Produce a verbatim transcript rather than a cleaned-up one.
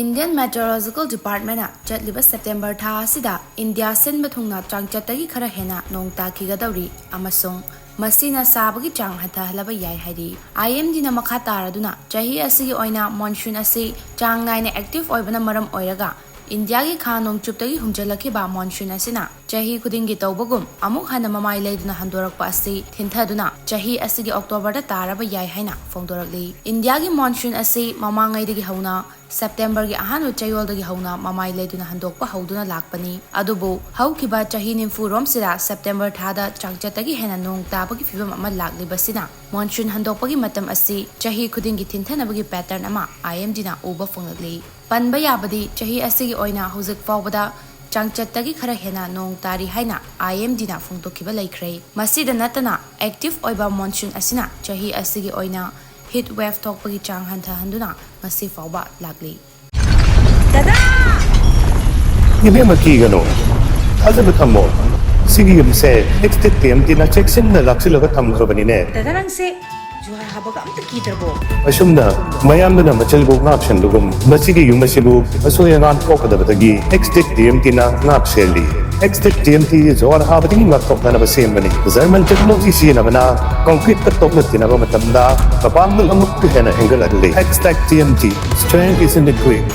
Indian Meteorological Departmentꯅ ꯆꯠꯂꯤꯕ September ꯊꯥ ꯑꯁꯤꯗ ꯏꯟꯗꯤꯌꯥ ꯁꯤꯟꯕ ꯊꯨꯡꯅ ꯆꯥꯡꯆꯠꯇꯒꯤ ꯈꯔ ꯍꯦꯟꯅ ꯅꯣꯡ ꯇꯥꯈꯤꯒꯗꯧꯔꯤ ꯑꯃꯁꯨꯡ ꯃꯁꯤꯅ ꯁꯥꯕꯒꯤ ꯆꯥꯡ ꯍꯟꯊꯍꯜꯂꯕ ꯌꯥꯏ ꯍꯥꯏꯔꯤ꯫ IMDꯅ ꯃꯈꯥ ꯇꯥꯔꯗꯨꯅ ꯆꯍꯤ ꯑꯁꯤꯒꯤ ꯑꯣꯏꯅ ꯃꯣꯟꯁꯨꯟ ꯑꯁꯤ ꯆꯥꯡ ꯅꯥꯏꯅ ꯑꯦꯛꯇꯤꯚ ꯑꯣꯏꯕꯅ ꯃꯔꯝ ꯑꯣꯏꯔꯒ ꯏꯟꯗꯤꯌꯥꯒꯤ ꯈꯥ ꯅꯣꯡꯆꯨꯞꯇꯒꯤ ꯍꯨꯝꯖꯤꯜꯂꯛꯈꯤꯕ ꯃꯣꯟꯁꯨꯟ ꯑꯁꯤꯅ ꯆꯍꯤ ꯈꯨꯗꯤꯡꯒꯤ ꯇꯧꯕꯒꯨꯝ ꯑꯃꯨꯛ ꯍꯟꯅ ꯃꯃꯥꯏ ꯂꯩꯗꯨꯅ ꯍꯟꯗꯣꯔꯛꯄ ꯑꯁꯤ ꯊꯤꯟꯊꯗꯨꯅ ꯆꯍꯤ ꯑꯁꯤꯒꯤ ꯑꯣꯛꯇꯣꯕꯔꯗ ꯇꯥꯔꯕ ꯌꯥꯏ ꯍꯥꯏꯅ ꯐꯣꯡꯗꯣꯔꯛꯂꯤ꯫ ꯏꯟꯗꯤꯌꯥꯒꯤ ꯃꯣꯟꯁꯨꯟ ꯑꯁꯤ ꯃꯃꯥꯡꯉꯩꯗꯒꯤ ꯍꯧꯅ ꯁꯦꯞꯇꯦꯝꯕꯔꯒꯤ ꯑꯍꯥꯟꯕ ꯆꯌꯣꯜꯗꯒꯤ ꯍꯧꯅ ꯃꯃꯥꯏ ꯂꯩꯗꯨꯅ ꯍꯟꯗꯣꯛꯄ ꯍꯧꯗꯨꯅ ꯂꯥꯛꯄꯅꯤ꯫ ꯑꯗꯨꯕꯨ ꯍꯧꯈꯤꯕ ꯆꯍꯤ ꯅꯤꯐꯨ ꯔꯣꯝꯁꯤꯗ ꯁꯦꯞꯇꯦꯝꯕꯔ ꯊꯥꯗ ꯆꯥꯡꯆꯠꯇꯒꯤ ꯍꯦꯟꯅ ꯅꯣꯡ ꯇꯥꯕꯒꯤ ꯐꯤꯕꯝ ꯑꯃ ꯂꯥꯛꯂꯤꯕꯁꯤꯅ ꯃꯣꯟꯁꯨꯟ ꯍꯟꯗꯣꯛꯄꯒꯤ ꯃꯇꯝ ꯑꯁꯤ ꯆꯍꯤ ꯈꯨꯗꯤꯡꯒꯤ ꯊꯤꯟꯊꯅꯕꯒꯤ ꯄꯦꯇꯔꯟ ꯑꯃ IMDꯅ ꯎꯕ ꯐꯪꯂꯛꯂꯤ꯫ ꯄꯟꯕ ꯌꯥꯕꯗꯤ ꯆꯍꯤ ꯑꯁꯤꯒꯤ ꯑꯣꯏꯅ ꯍꯧꯖꯤꯛ ꯐꯥꯎꯕꯗ ꯆꯥꯡꯆꯠꯇꯒꯤ ꯈꯔ ꯍꯦꯟꯅ ꯅꯣꯡ ꯇꯥꯔꯤ ꯍꯥꯏꯅ IMDꯅ ꯐꯣꯡꯗꯣꯛꯈꯤꯕ ꯂꯩꯈ꯭ꯔꯦ꯫ ꯃꯁꯤꯗ ꯅꯠꯇꯅ ꯑꯦꯛꯇꯤꯚ ꯑꯣꯏꯕ ꯃꯣꯟꯁꯨꯟ ꯑꯁꯤꯅ ꯆꯍꯤ ꯑꯁꯤꯒꯤ ꯑꯣꯏꯅ ꯍꯤꯠ ꯋꯦꯚ ꯊꯣꯛꯄꯒꯤ ꯆꯥꯡ ꯍꯟꯊꯍꯟꯗꯨꯅ ꯉꯁꯤ ꯐꯥꯎꯕ ꯂꯥꯛꯂꯤ꯫ ꯗꯗꯥ! ꯏꯕꯦꯝꯃ, ꯀꯤꯒꯅꯨ, ꯊꯥꯖꯕ ꯊꯝꯃꯣ꯫ ꯁꯤꯒꯤ ꯌꯨꯝꯁꯦ ꯑꯦꯛꯁꯇꯦꯛ ꯇꯤ ꯑꯦꯝ ꯇꯤꯅ ꯆꯦꯛꯁꯤꯟꯅ ꯂꯥꯛꯁꯤꯜꯂꯒ ꯊꯝꯈ꯭ꯔꯕꯅꯤꯅꯦ꯫ ꯗꯗꯥ, ꯅꯪꯁꯦ ꯖꯨꯍꯥꯔ ꯍꯥꯕꯒ ꯑꯝꯇ ꯀꯤꯗ꯭ꯔꯕꯣ? ꯑꯁꯨꯝꯅ ꯃꯌꯥꯝꯗꯨꯅ ꯃꯆꯜꯕꯨ ꯉꯥꯛ ꯁꯦꯟꯕꯒꯨꯝ, ꯃꯁꯤꯒꯤ ꯌꯨꯝ ꯑꯁꯤꯕꯨ ꯑꯁꯣꯏ ꯑꯉꯥꯝ ꯊꯣꯛꯀꯗꯕꯗꯒꯤ ꯑꯦꯛꯁꯇꯦꯛ ꯇꯤ ꯑꯦꯝ ꯇꯤꯅ ꯉꯥꯛ ꯁꯦꯜꯂꯤ꯫ ꯑꯦꯛꯁꯇꯦꯛ ꯇꯤ ꯑꯦꯝ ꯇꯤ ꯖꯨꯍꯥꯔ ꯍꯥꯕꯗꯒꯤ ꯉꯥꯛꯊꯣꯛꯅꯅꯕ ꯁꯦꯝꯕꯅꯤ꯫ ꯖꯔꯃꯟ ꯇꯦꯛꯅꯣꯂꯣꯖꯤ ꯁꯤꯖꯤꯟꯅꯕꯅ ꯀꯪꯀ꯭ꯔꯤꯠꯇ ꯇꯣꯛꯅ ꯇꯤꯟꯅꯕ ꯃꯇꯝꯗ ꯃꯄꯥꯡꯒꯜ ꯑꯃꯨꯛꯀ ꯍꯦꯟꯅ ꯍꯦꯟꯒꯠꯍꯜꯂꯤ꯫ ꯑꯦꯛꯁꯇꯦꯛ T M T, strength is in the grit꯫